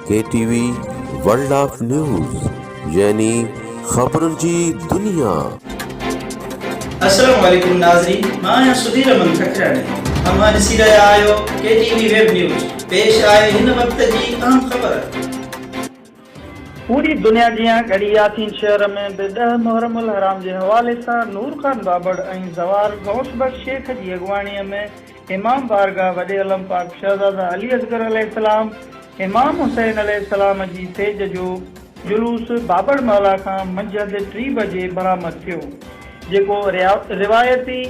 K T V world of news يعني خبرن جي دنيا. السلام عليڪم ناظرين مان آهيان سڌير احمد ککراڻي اوهان ڏسي رهيا آهيو ڪي ٽي وي ويب نيوز پيش آهي هن وقت جي اهم خبر. پوري دنيا جيان ڳڙهي ياسين شهر ۾ به ڏهه محرم الحرام جي حوالي سان نور خان بابڙ ۽ زوار غوث بخش شيخ جي اڳواڻي ۾ امام بارگاهه وڏي علم پاڪ شهزاده علي اصغر عليه السلام، امام حسين عليه السلام جي سيج جو جلوس بابڙ محلا کان منجهند ٽي بجي برآمد ٿيو، جيڪو روايتي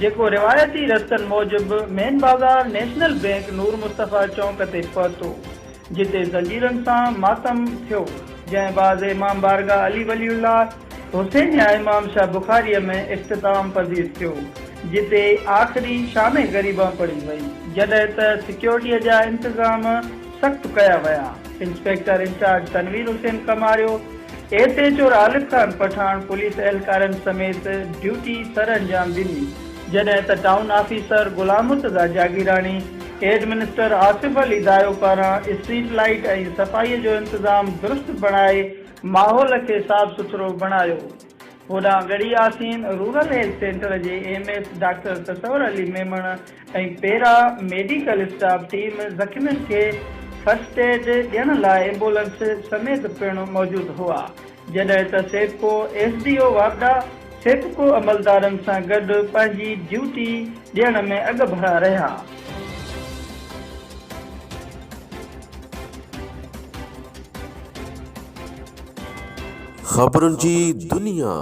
جيڪو روايتي رستن موجب مين بازار نيشنل بينڪ نور مصطفيٰ چونڪ تي پهتو، جتي زنجيرن سان ماتم ٿيو، جنهن بعد امام بارگاهه علي ولي الله حسينيه امام شاهه بخاريء ۾ اختتام پذير ٿيو، جتي آخري شام غريبان پڙهي وئي، جڏهن ته سيڪيورٽيء جا انتظام سخت ڪيا ويا. Inspector incharge Tanveer Hussain Kamario, S H O Ralib Khan Pathan police اهلڪارن سميت ڊيوٽي سرانجام ڏني. جڏهن ته town officer Ghulam Murtaza Jagirani, administrator Asif Ali Dayo پاران اسٽريٽ لائيٽ ۽ صفائي جو انتظام درست بڻائي ماحول کي صاف سٿرو بڻايو. هوڏانهن Garhi Yasin rural health centre جي M S doctor Tasawar Ali Memon ۽ para medical staff team زخمين کي فرسٽ ايڊ ڏيڻ لاء ايمبولنس سميت پڻ موجود هئا. جڏهن ته سيپڪو ايس ڊي او واپڊا سيپڪو عملدارن سان گڏ پنهنجي ڊيوٽي ڏيڻ ۾ اڳڀرا رهيا. خبرن جي دنيا.